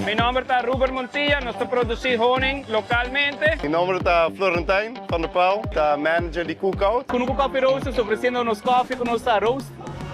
Mi nomber ta Ruben Montilla, nos ta produci honing localmente. Mi nomber ta Florentijn van der Paal, ta manager di Cookout. Kunuku Coffee Roasters ofreciendo nos koffie cu nos ta roast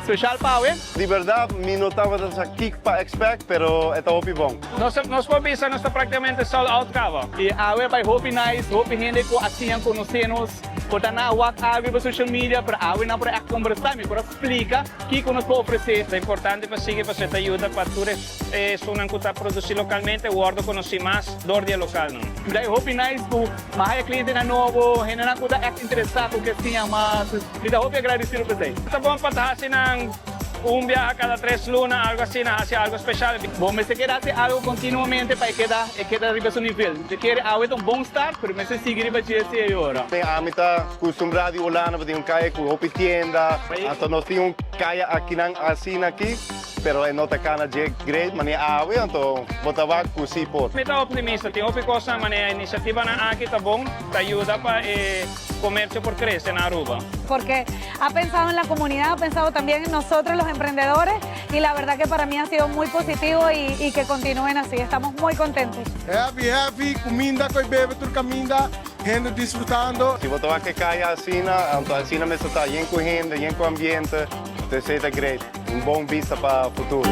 special pa awe. Di berdad mi no tabata sa kico pa expect, pero e ta hopi bon. Nos por bisa nos ta practicamente sold out caba. Y awe bay hopi nice, hopi hende cu a siña conoce nos, por ta na wak awe riba social media, pero awe nan por a echt conversa, mi por a splica kico nos por ofrece. Ta importante pa sigui pasobra ta yuda pa tur esunnan cu ta produci localmente wordo conoci mas door di e localnan. Mi ta hopi nice cu mi a haya clientenan nobo, hendenan cu ta echt interesa cu ke siña mas. Mi ta hopi agradecido p'esey. Ta bon pa ta haci nan un biaha cada 3 luna, algo asina, haci algo special. Bo mester keda haci algo continuamente pa e keda riba su nivel. Te kere awe ta un bon start, pero mester sigui riba dje si ora. Ami ta acostumbra di Hulanda, tin un caya cu hopi tienda, anto nos tin un caya aki nan asina aki, pero e no ta cana dje great, manera awe, anto bo ta wak cu si por. Mi ta optimista, tin hopi cos manera iniciativa nan aki ta bon, ta yuda pa e comercio por crece na Aruba. Porque ha pensado en la comunidad, ha pensado también en nosotros los emprendedores y la verdad que para mí ha sido muy positivo y que continúen así. Estamos muy contentos. Happy, happy, cuminda, coy bebe, tur caminda, hende disfrutando. Si bo ta wak caya asina, anto asina mes ta yen cu hende, yen cu ambiente, anto esey ta great. Un bon vista pa futuro.